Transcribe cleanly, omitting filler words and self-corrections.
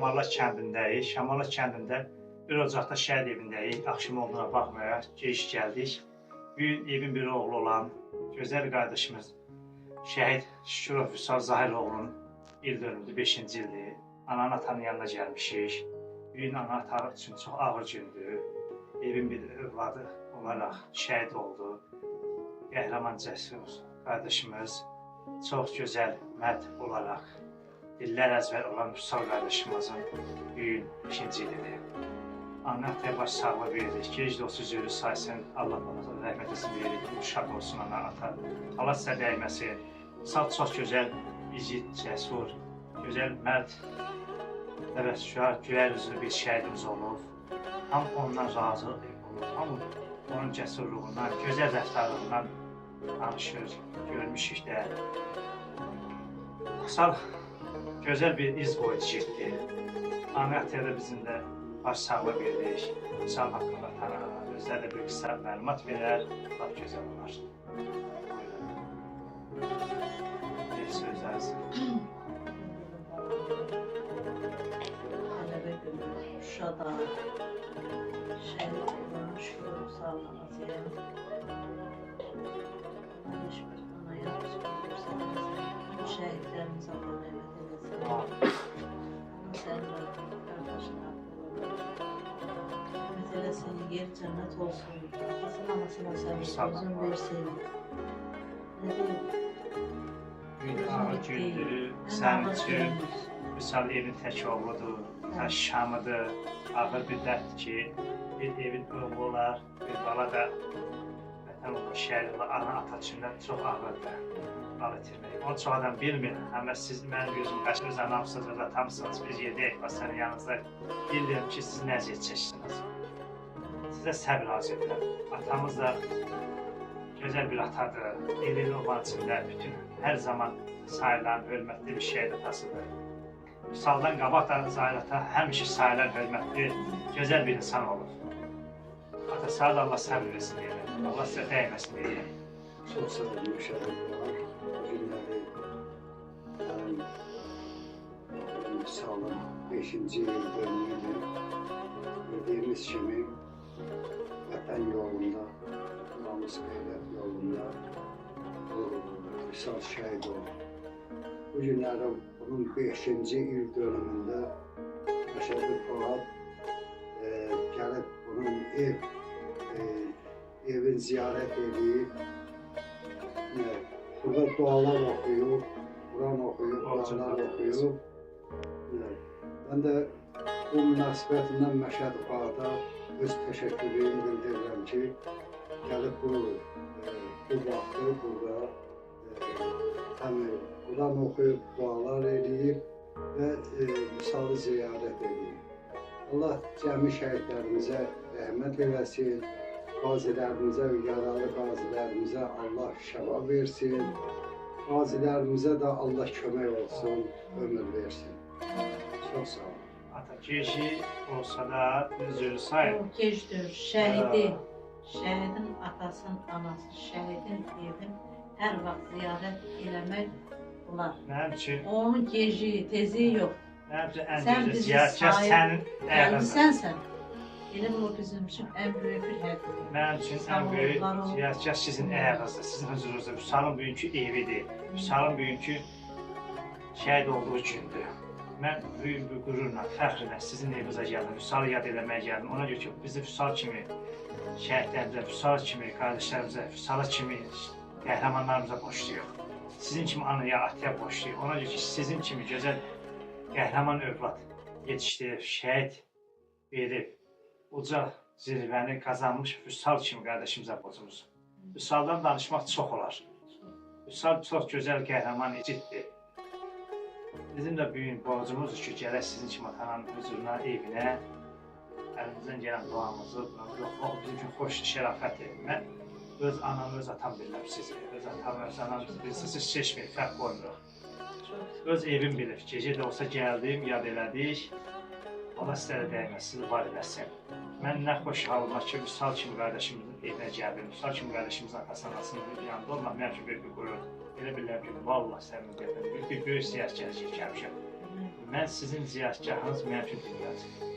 Şamarlar kəndindəyik. Şamarlar kəndində bir ocaqda şəhid evindəyik. Axşam olduğuna baxmayaraq gec gəldik. Bu gün evin bir oğlu olan gözəl qardaşımız şəhid Şükürov Vüsal Zahiroğlu'nun il dönümüdür, 5-ci ildir. Ananın atanın yanına gəlmişik. Bu gün ana ata üçün çox ağır gündür. Evin bir övladı olaraq şəhid oldu. Qəhrəman cəsur qardaşımız çox gözəl, mərd olaraq dillər əzbər olan Vüsal qardaşımızın bu gün 5-ci ilidir. Ana ataya baş sağlığı veririk. Gec də olsa zürü saysın. Allah ona rəhmət etsin veririk. Şad olsun ana ata. Allah sizə dəyməsin. Vüsal çox gözəl, igid, cəsur, gözəl, mərd, təbəssümkar, gülər üzlü bir şəhidimiz olub. Hamı ondan razı olub. Hamı onun cəsurluğundan, gözəl rəftarlığından danışır, görmüşük də. Vüsal gözəl bir iz qoydu getdi. Ana ataya da bizim də baş sağlığı veririk. Vüsal haqqında özləri də bir qısa məlumat verər, lap gözəl olar. Buyurun. Bir sözləriniz. Qələbə günü Şuşada şəhid olan Şükür Vüsalın anasıya Allah heç bir anaya göstərməsin. Bütün şəhidlərimiz Allah rəhmət eləsin. Ana sənin qardaşına rəhmət eləsin, yer cənnət olsun. Atasına, anasına səbir, uzun versin. Nə deyim? Gün ağır gündür, sənin üçün Vüsal evin tək oğludur, tək şamıdır. Ağır bir dərddir ki, bir evin oğlu olar, bir bala da vətən oğlu, şəhid olar, ana ata üçün də çox ağırdır bala itirmək. Onu çox adam bilmir, amma siz mənim gözüm qaçır, öz anamsınız, öz atamsınız, biz yedək, bax sənin yanınızda bilirəm ki, siz nə əziyyət çəkirsiniz. Sizə səbir arzu edirəm. Atamız da gözəl bir atadır, elin oban içində bütün hər zaman sayılan, hörmətli bir şəhid atasıdır. Vüsaldan qabaq da Zahir ata həmişə sayılan, hörmətli, gözəl bir insan olur. Ata sağ da Allah səbir versin deyirəm. Allah sizə dəyməsin deyirəm. Çox sağ olun, şəhid var. Bu günləri mənim Vüsalın 5-ci il dönümüdür. Bildiyimiz kimi vətən yolunda, namus qeyrət yolunda bu Vüsal şəhid oldu. Bu günləri bunun 5-ci il dönümündə Məşədi Polad gəlib bunun evin ziyarət edib, burada dualar oxuyub, Quran oxuyub, dualar oxuyub. Mən də bu münasibətlə Məşədi Polada öz təşəkkürümü bildirirəm ki, gəlib bu vaxtı burada həm Quran oxuyub, dualar eləyib və Vüsalı ziyarət eləyib. Allah cəmi şəhidlərimizə rəhmət eləsin, qazilərimizə, yaralı qazilərimizə Allah şəfa versin, qazilərimizə də Allah kömək olsun, ömür versin. Çox sağ olun. Ata geci olsa da üzülü sayın. Çox gecdir. Şəhidi, şəhidin atasının anası, şəhidin evin hər vaxt ziyarət eləmək olar. Mənim üçün, Onun geci, tezi yox. mənim üçün ən Sən gözəl bizi ziyarətgah sahib sənin ayağındır. Sənsən. Elə bil o bizim üçün ən böyük bir hədiyyə. Mənim üçün Sağ ən ol, böyük var ol. ziyarətgah sizin ayağınızdır, sizin huzurunuzda. Vüsalın bugünkü evidir. Vüsalın bugünkü şəhid olduğu gündür. Mən böyük bir qürurla, fəxrlə sizin evinizə gəldim, Vüsalı yad eləməyə gəldim. Ona görə ki, bizi Vüsal kimi şəhidlərimizə, Vüsal kimi qardaşlarımıza, Vüsala kimi qəhrəmanlarımıza borcluyuq. Sizin kimi anaya, ataya borcluyuq. Ona görə ki, sizin kimi gözəl qəhrəman övlad yetişdirib, şəhid verib, uca zirvəni qazanmış Vüsal kimi qardaşımıza borcumuz. Vüsaldan danışmaq çox olar. Vüsal çox gözəl qəhrəman igiddir. Bizim də bu gün borcumuzdur ki, gələk sizin kimi atanın huzuruna, evinə, əlimizdən gələn duamızı, yoxmaq bizim üçün xoş şərafətdir. Mən öz anam, öz atam bilirəm sizi. Öz atam, öz anam bilirsə, siz seçmir, fərq qoymuruq. Öz evim bilir. Gecə də olsa gəldim, yad elədik. Allah sizə də dəyməz, sizi var eləsin. Mən nə xoş halıma ki, Vüsal kimi qardaşımızın evinə gəldim. Vüsal kimi qardaşımızın atası, anasının yanında olmaq mənim üçün böyük bir qürurdur. Elə bilirəm ki, vallah sənin deyirəm, bir böyük ziyarət gələcək gəlmişəm. Mən sizin ziyarətgahınız mənim üçün dünyadır.